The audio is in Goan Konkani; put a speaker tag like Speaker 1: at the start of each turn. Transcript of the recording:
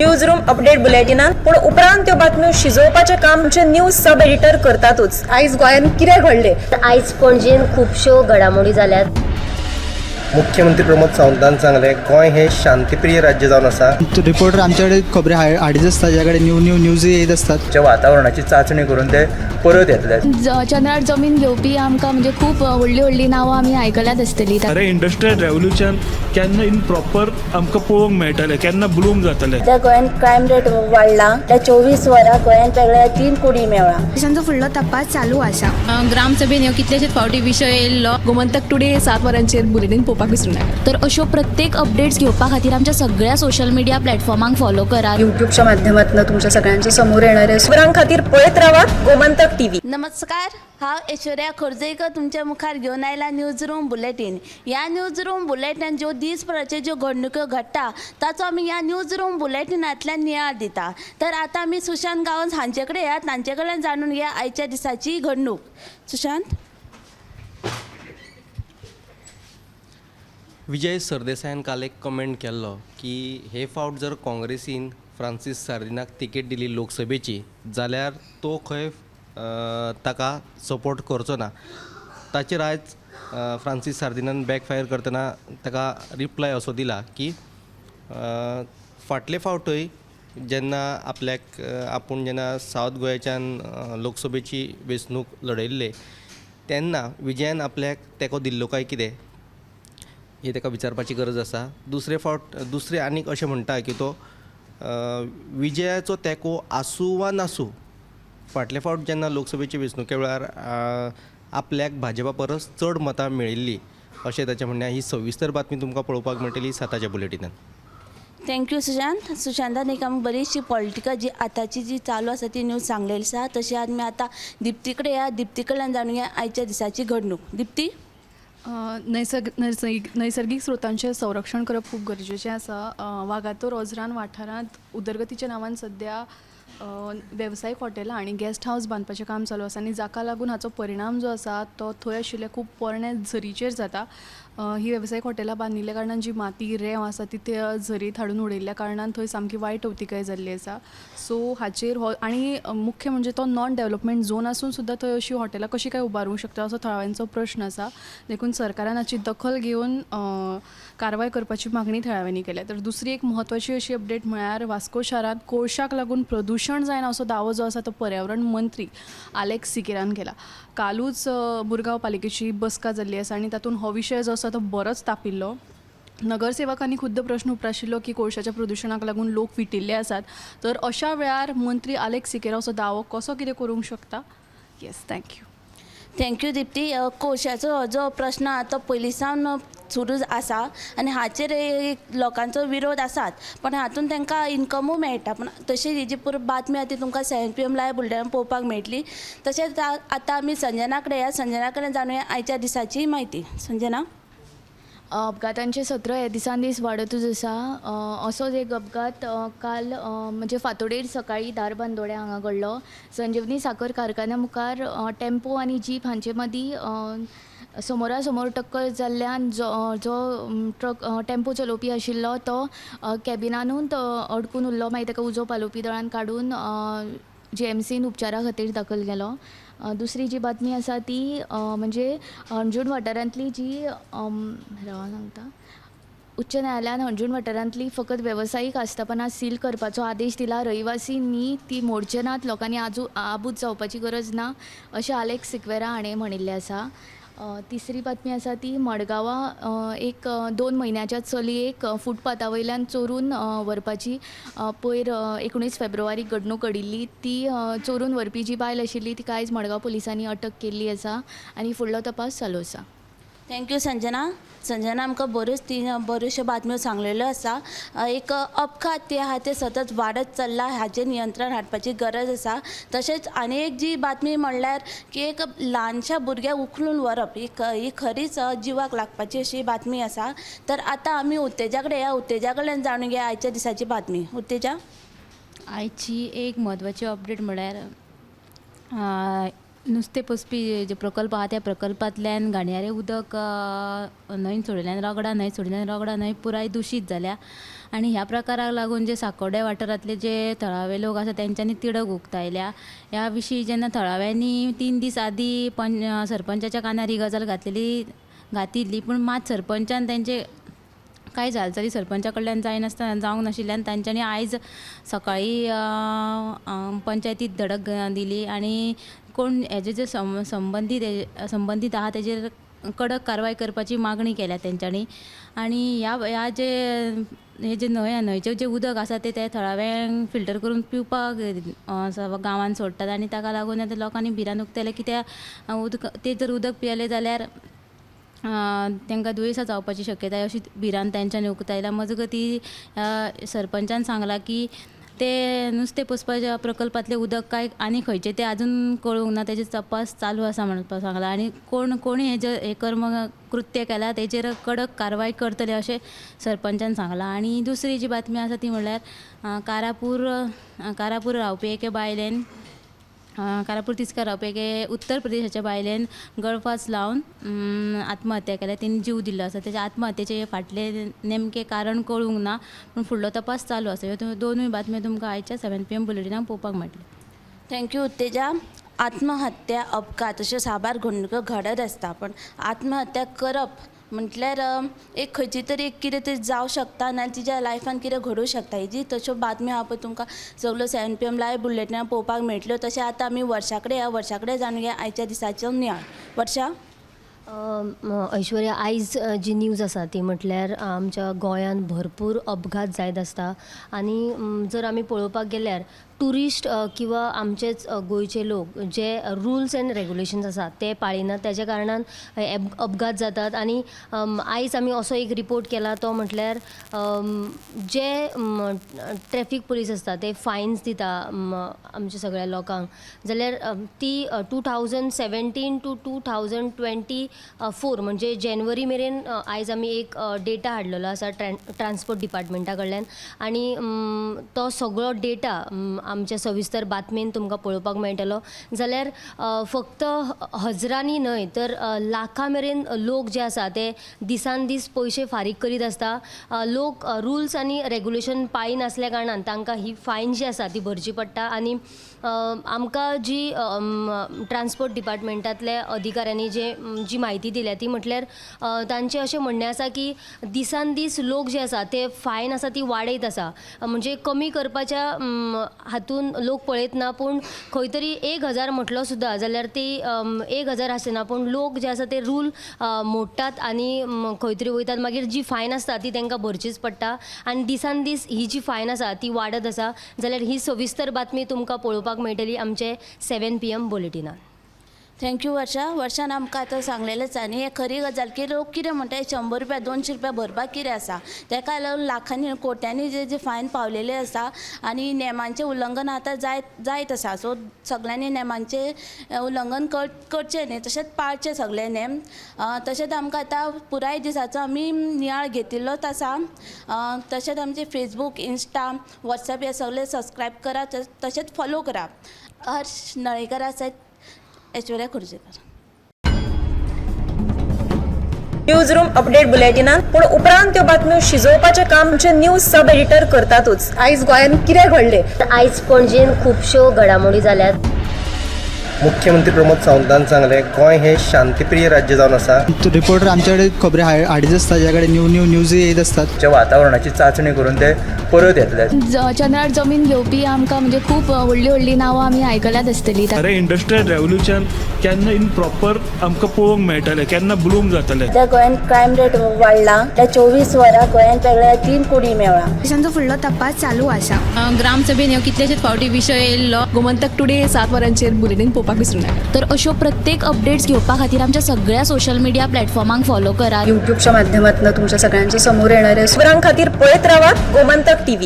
Speaker 1: News room update बुलेटिनान. पूण उपरांत त्यो बातम्यो शिजोवपाचें काम आमचे न्यूज सब एडिटर करतातूच.
Speaker 2: आयज गोंयांत कितें घडलें?
Speaker 3: आयज पणजेन खुबश्यो घडामोडी जाल्यात.
Speaker 4: मुख्यमंत्री प्रमोद सावंतान सांगलें, गोंय हें शांतीप्रिय राज्य जावन आसा.
Speaker 5: रिपोर्टर आमच्याकडे खबरी हाडीत आसता, ज्या कडेन न्यू न्यू न्यूज येत आसतात.
Speaker 6: वातावरणाची चांचणी करून ते परत येतले.
Speaker 7: चंद्रार जमीन घेवपी आमकां म्हणजे खूब व्हडलीं व्हडलीं नांवां आमी आयकल्यात आसतलीं.
Speaker 8: अरे, इंडस्ट्रियल रेवोल्युशन केन्ना इन प्रॉपर आमकां पळोवंक मेळटलें, केन्ना ब्लूम जातलें?
Speaker 9: सध्या गोंयांत क्रायम रेट वाडला. त्या 24 वरां गोंयांत वेगळ्या 3 कुडी मेवळा.
Speaker 10: तांचो फुडलो तपास चालू आसा.
Speaker 11: ग्रामसभेन ह्यो कितलेशेच फावटी विशय येयल्लो.
Speaker 2: गोमंतक टुडे 7 वरांचेर बुलेटीन पळोवपाक विसरूं नाका.
Speaker 7: तर अश्यो प्रत्येक अपडेट्स घेवपा खातीर आमच्या सगळ्या सोशल मिडिया प्लॅटफॉर्मांक फॉलो करात.
Speaker 2: युट्यूबच्या माध्यमातून तुमच्या सगळ्यांच्या समोर येणार आहे.
Speaker 1: खबरां खातीर पळयत रावात गोमंतक टीव्ही.
Speaker 9: नमस्कार, हांव ऐश्वर्या खोर्जेकर तुमच्या मुखार घेवन आयला न्यूज रूम बुलेटीन. ह्या न्यूज रूम बुलेटीन ज्यो दीसभराच्यो ज्यो घडणुक्यो घडटा ताचो आमी ह्या न्यूज रूम बुलेटिनांतल्यान नियाळ दिता. तर आतां आमी सुशांत गांवस हांचे कडेन या, तांचे कडल्यान जाणून घेया आयच्या दिसाची घडणूक. सुशांत.
Speaker 4: विजय सरदेसायान काल एक कमेंट केल्लो की हे फावट जर काँग्रेसीन फ्रांसीस सार्दिनाक तिकेट दिली लोकसभेची जाल्यार तो खंय ताका सपोर्ट करचो ना. ताचेर आयज फ्रांसीस सार्दिनान बॅकफायर करतना ताका रिप्लाय असो दिला की फाटले फावटूय जेन्ना आपल्याक आपूण जेन्ना सावथ गोंयच्यान लोकसभेची वेंचणूक लढयल्ले तेन्ना विजयान आपल्याक तेंको दिल्लो काय कितें हे ताका विचारपाची गरज आसा. दुसरे फावट दुसरे आनीक अशें म्हणटा की तो विजयाचो तेंको आसूं वा नासूं, फाटले फावट जेन्ना लोकसभेचे वेंचणुके वेळार आपल्याक भाजपा परस चड मतां मेळिल्लीं अशें ताचें म्हणणें. ही सविस्तर बातमी तुमकां पळोवपाक मेळटली 7च्या बुलेटिनान.
Speaker 9: Thank you Sushant. सुशांतान एक आमकां बरीचशी पॉलिटिकल जी आतांची जी चालू आसा ती न्यूज सांगलेली आसा. तशें आमी आतां दिप्ती कडेन या, दिप्ती कडल्यान जाणून घेया आयच्या दिसाची घडणूक. दिप्ती.
Speaker 11: नैसर्गीक स्रोतांचें संरक्षण करप खूब गरजेचें आसा. वागातोर ओझरान वाठारांत उदरगतीच्या नांवान सद्या वेवसायीक हॉटेलां आनी गेस्ट हावस बांदपाचें काम चालू आसा आनी जाका लागून हाचो परिणाम जो आसा तो थंय आशिल्ल्या खूब पोरण्या झरीचेर जाता. ही वेवसायीक हॉटेलां बांदिल्ल्या कारणान जी माती रेंव आसा ती त्या झरींत हाडून उडयल्ल्या कारणान थंय सामकी वायट अवतिकाय जाल्ली आसा. सो हाचेर हो आनी मुख्य म्हणजे तो नॉन डेवलपमेंट झोन आसून सुद्दां थंय अशीं हॉटेलां कशीं काय उबारूंक शकता असो थळाव्यांचो प्रश्न आसा. देखून सरकारान हाची दखल घेवन कारवाय करपाची मागणी थळाव्यांनी केल्या. तर दुसरी एक म्हत्वाची अशी अपडेट म्हळ्यार वास्को शारांत कोळशाक लागून प्रदुशण जायना असो दावो जो आसा तो पर्यावरण मंत्री आलेक्स सिकेरान केला. कालूच मुरगांव पालिकेची बसका जाल्ली आसा आनी तातूंत हो विशय जो आसा तो बरोच तापिल्लो. नगरसेवकांनी खुद्द प्रश्न उप्राशिल्लो की कोळशाच्या प्रदुशणाक लागून लोक विटिल्ले आसात. तर अशा वेळार मंत्री आलेक्स सिकेरा असो दावो कसो कितें करूंक शकता? Yes, thank you.
Speaker 9: Thank you Dipti. कोळशाचो जो प्रश्न आहा तो पयलीं सावन सुरू आसा आनी हाचेर एक लोकांचो विरोध आसात, पण हातून तांकां इनकमूय मेळटा. पूण तशी ही जी पुरो बातमी आहा ती तुमकां 7 PM live बुलेटिनान पळोवपाक मेळटली. तशेंच आतां आमी संजना कडेन या, संजना कडेन जाणुया आयच्या दिसाची म्हायती. संजना.
Speaker 7: अपघातांचें सत्र हे दिसान दीस वाडतूच आसा. असोच एक अपघात काल म्हणजे फांतोडेर सकाळीं धारबांदोड्या हांगा घडलो. संजीवनी साखर कारखान्या मुखार टेम्पो आनी जीप हांचे मदीं समोरा समोर टक्कर जाल्ल्यान जो जो ट्रक टेम्पो चलोवपी आशिल्लो तो कॅबिनानूच अडकून उरलो. मागीर ताका उजो पालोवपी दळान काडून GMCन उपचारा खातीर दाखल केलो. दुसरी जी बातमी आसा ती म्हणजे हणजूण वाठारांतली जी राव सांगता, उच्च न्यायालयान हणजूण वाठारांतली फकत वेवसायीक आस्थापनां सील करपाचो आदेश दिला. रहिवासी न्ही ती मोडचे नात, लोकांनी आबूज जावपाची गरज ना अशें आलेक्स सिक्वेरा हाणें म्हणिल्लें आसा. तिसरी बातमी आसा ती मडगांवां एक 2 म्हयन्याच्या चलयेक फुटपाथा वयल्यान चोरून व्हरपाची पयर 19 फेब्रुवारीक घडणूक घडिल्ली. ती चोरून व्हरपी जी बायल आशिल्ली तिका आयज मडगांव पुलिसांनी अटक केल्ली आसा आनी फुडलो तपास चालू आसा.
Speaker 9: Thank you Sanjana. Sanjana आमकां बऱ्योच बऱ्योचश्यो बातम्यो सांगलेल्यो आसा. एक अपघात ते आहा ते सतत वाडत चल्ला, हाचेर नियंत्रण हाडपाची गरज आसा. तशेंच आनी एक जी बातमी म्हणल्यार की एक ल्हानशा भुरग्याक उखलून व्हरप ही खरीच जिवाक लागपाची अशी बातमी आसा. तर आतां आमी उत्तेजा कडेन या, उत्तेजा कडल्यान जाणून घेया आयच्या दिसाची बातमी. उत्तेजा.
Speaker 12: आयची एक म्हत्वाची अपडेट म्हळ्यार
Speaker 9: नुस्तें पोसपी जे प्रकल्प आहा त्या प्रकल्पांतल्यान घाणयारें उदक न्हंयन सोडिल्ल्यान रगडा न्हंय सोडिल्ल्यान रगडा न्हंय पुराय दुशीत जाल्या आनी ह्या प्रकाराक लागून जे साकोड्डे वाठारांतले जे थळावे लोक आसा तेंच्यांनी तिडक उक्तायल्या. ह्या विशीं जेन्ना थळाव्यांनी 3 दीस आदीं सरपंचाच्या कानार ही गजाल घातिल्ली पूण मात सरपंचान तेंचे कांय हालचाली सरपंचा कडल्यान जायनासतना जावंक नाशिल्ल्यान तांच्यांनी आयज सकाळीं पंचायतीत धडक दिली आनी कोण हेजे जे संबंदीत आहा तेजेर कडक कारवाय करपाची मागणी केल्या तेंच्यांनी. आनी ह्या जे हे जे न्हंय न्हंयचें जें उदक आसा तें ते थळाव्यांक फिल्टर करून पिवपाक गांवांत सोडटात आनी ताका लागून आतां लोकांनी भिरांत उक्तायल्या की त्या उदक ते जर उदक पियेले जाल्यार तांकां दुयेंसां जावपाची शक्यताय अशी भिरांत तेंच्यांनी उक्तायल्या. मजगती सरपंचान सांगलां की ते नुस्तें पोसपाच्या प्रकल्पांतलें उदक काय आनी खंयचें तें आजून कळूंक ना, तेजे तपास चालू आसा म्हणपाक सांगलां आनी कोणी हें जे कर्म कृत्य केलां तेजेर कडक कारवाय करतले अशें सरपंचान सांगलां. आनी दुसरी जी बातमी आसा ती म्हणल्यार कारापूर रावपी एके बायलेन कारापूर तिस्कार रावपी एके उत्तर प्रदेशाच्या बायलेन गळफास लावन आत्महत्या केल्या, तिणें जीव दिल्लो आसा. तेच्या आत्महत्येचें फाटलें नेमकें कारण कळूंक ना पूण फुडलो तपास चालू आसा. ह्यो दोनूय बातम्यो तुमकां आयच्या 7 PM बुलेटिनाक पळोवपाक मेळटल्यो.
Speaker 12: Thank you Utteja. आत्महत्या अपघात अश्यो साबार घडणुको घडत आसता पण आत्महत्या करप म्हटल्यार एक खंयची तरी एक कितें तरी जावं शकता ना तिच्या लायफान कितें घडूं शकता. हेजी तश्यो बातम्यो आहा पळय तुमकां सगळ्यो 7 PM live बुलेटिनाक पळोवपाक मेळटल्यो. तशें आतां आमी वर्षा कडेन ह्या वर्षा कडेन जाणून घेया आयच्या दिसाचो नियाळ. वर्षा.
Speaker 3: ऐश्वर्या, आयज जी न्यूज आसा ती म्हटल्यार आमच्या गोंयांत भरपूर अपघात जायत आसता आनी जर आमी पळोवपाक गेल्यार ट्युरिस्ट किंवा आमचेच गोंयचे लोक जे रुल्स एंड रेगुलेशन्स आसा ते पाळिनात, तेज्या कारणान अपघात जातात. आनी आयज आमी असो एक रिपोर्ट केला तो म्हटल्यार जे ट्रॅफीक पुलीस आसता ते फायन्स दिता आमच्या सगळ्या लोकांक, जाल्यार ती 2017 to 2024 म्हणजे जानेवारी मेरेन आयज आमी एक डेटा हाडलेलो आसा ट्रान्सपोर्ट डिपार्टमेंटा कडल्यान आनी तो सगळो डेटा आमच्या सविस्तर बातमेन तुमकां पळोवपाक मेळटलो. जाल्यार फक्त हजरांनी न्हय तर लाखां मेरेन लोक जे आसा ते दिसान दीस पयशे फारीक करीत आसता. लोक रुल्स आनी रेगुलेशन पाळिनासल्या कारणान तांकां ही फायन जी आसा ती भरची पडटा. आनी आमकां जी ट्रान्सपोर्ट डिपार्टमेंटांतल्या अधिकाऱ्यांनी जी म्हायती दिल्या ती म्हटल्यार तांचें अशें म्हणणें आसा की दिसान दीस लोक जे आसा ते फायन आसा ती वाडयत आसा, म्हणजे कमी करपाच्या हातून लोक पळयत ना, पूण खंय तरी 1000 म्हटलो सुद्दां जाल्यार ती 1000 आसना, पूण लोक जे आसा ते रूल मोडटात आनी खंय तरी वयतात, मागीर जी फायन आसता ती तांकां भरचीच पडटा आनी दिसान दीस ही जी फायन आसा ती वाडत आसा. जाल्यार ही सविस्तर बातमी तुमकां पळोवपाक मेळटली आमचे 7 PM बुलेटिनान.
Speaker 12: Thank you वर्षा. वर्षान आमकां आतां सांगलेलेंच आनी हें खरी गजाल की लोक कितें म्हणटा 100 रुपया 200 रुपया भरपाक कितें आसा, तेका लागून लाखांनी कोट्यांनी जे जे फायन पावलेले आसा आनी नेमांचें उल्लंघन आतां जायत आसा. सो सगळ्यांनी नेमांचें उल्लंघन करचें न्ही, तशेंच पाळचें सगळे नेम. तशेंच आमकां आतां पुराय दिसाचो आमी नियाळ घेतिल्लोच आसा. तशेंच आमचे फेसबूक, इंस्टा, वॉट्सएप हे सगळे सबस्क्रायब करा, तशेंच फॉलो करा. हर्ष नळेकर आसा, ऐश्वर्या खुर्जेकर.
Speaker 1: न्यूज रूम अपडेट बुलेटिनान पूण उपरांत त्यो बातम्यो शिजोवपाचें काम आमचे न्यूज सब एडिटर करतातूच. आयज गोंयांत कितें घडलें,
Speaker 3: आयज पणजेन खुबश्यो घडामोडी जाल्यात.
Speaker 4: मुख्यमंत्री प्रमोद सावंतान सांगलें गोंय हें शांतीप्रिय राज्य जावन आसा.
Speaker 5: रिपोर्टर आमच्याकडे खबरी हाडीत आसता, ज्या कडेन न्यू न्यू न्यूज येत आसतात.
Speaker 6: वातावरणाची चांचणी करून ते परत येतले.
Speaker 7: चंद्रार जमीन घेवपी आमकां म्हणजे खूब व्हडली व्हडली नांवां आमी आयकल्यात आसतली.
Speaker 8: अरे इंडस्ट्रियल रेवोल्युशन केन्ना इन प्रॉपर आमकां पळोवंक मेळटलें, केन्ना ब्लूम जातलें.
Speaker 9: सध्या गोंयांत क्रायम रेट वाडला, त्या 24 वरां गोंयांत वेगळ्या 3 कुडी मेळ्ळा.
Speaker 10: तांचो फुडलो तपास चालू आसा.
Speaker 9: ग्रामसभेन ह्यो कितलेशेच फावटी विशय येयल्लो.
Speaker 2: गोमंतक टुडे 7 वरांचेर बुलेटीन पळोवपाक विसरूं नाका.
Speaker 7: तर अश्यो प्रत्येक अपडेट्स घेवपा खातीर आमच्या सगळ्या सोशल मिडिया प्लॅटफॉर्मांक फॉलो करात.
Speaker 2: यूट्यूबच्या माध्यमातून तुमच्या सगळ्यांच्या समोर येणारे
Speaker 1: खबरां खातीर पळयत रावात गोमंतक टीव्ही.